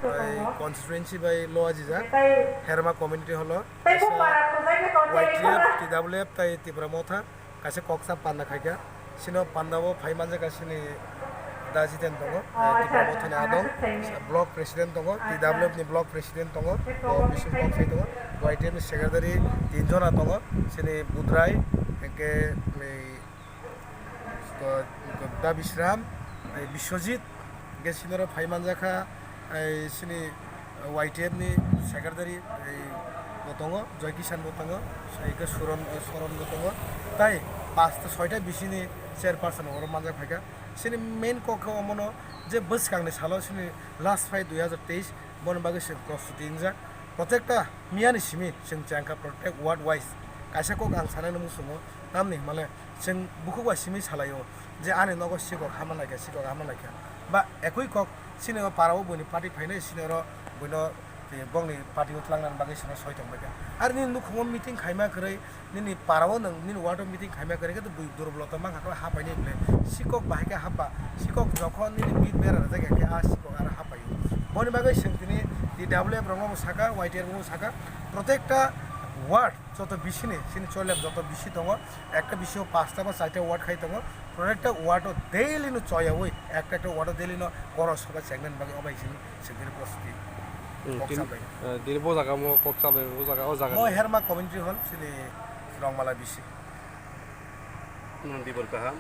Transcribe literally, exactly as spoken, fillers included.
Bai constituency bai lo ajijak, Herma community holo, kaisa Y T F, T W F tai Tipra Motha, kaisa koksa panda khaikha. Sino pandao phai manjakha sini da Jiten tongo, eh, Tipra Mothani adong, block president tongo, T W F ni block president tongo, o bising kok sai tongo, Y T F ni secretary tin jona tongo, sini Budrai, hingke, eh, ko-, ko-, Da Bisram, eh, Biswajit, hingke sinoro phai manjakha, eh, sini, eh, Y T F ni secretary, eh, bo tongo, Joy Kisan bo tongo, hingke Suron, eh, Soron bo tongo, tai pasta soita bisini chairperson oro manjak phaikha. Sini main kok khe omono je bwskangni salo sini last fight dui hazar teis boni bagwi se prostuti wngjak. Protekta miyani simi chwng chengkha protect word wise. Kaisa kok ang sanani muchungo, tamni hwnmale chwng bukhuk bai simi salaio je ani nogo sikok hama naikha, sikok hama naikha. Ba ekui kok sini o parao buini party phainai sini oro buino bongni party o twlangnani bagwi sino soi tongbaikha. Ar nini nukhungo meeting khaima kwrwi, nini parao nwng nini ward o meeting khaima kwrwi khe bui durbolota mankha khe hapaini bwle sikok bahai khe hapba. Sikok jokhon nini bit bera rwjak ya khe a sikok aro hapaio. Boni bagwi chwng tini T W F rokno bo saka, Y T R rokno bo saka, protekta ward joto bisini, chini Choilem joto bisi tongo, ekta bisio pasta ba chaita ward khai tongo, protekta ward o daily no choyaui, ekta ekta ward o daily no korok soba chengnani bagwi obai chini chwng tini prostuti. Hmm, kok tin-, sabai. Eh, tini bo jaga mo kok sabai, bo jaga, o jaga Mo ni. Herma community hall, chini Rongmala bisi. Hmm, dibor kaham.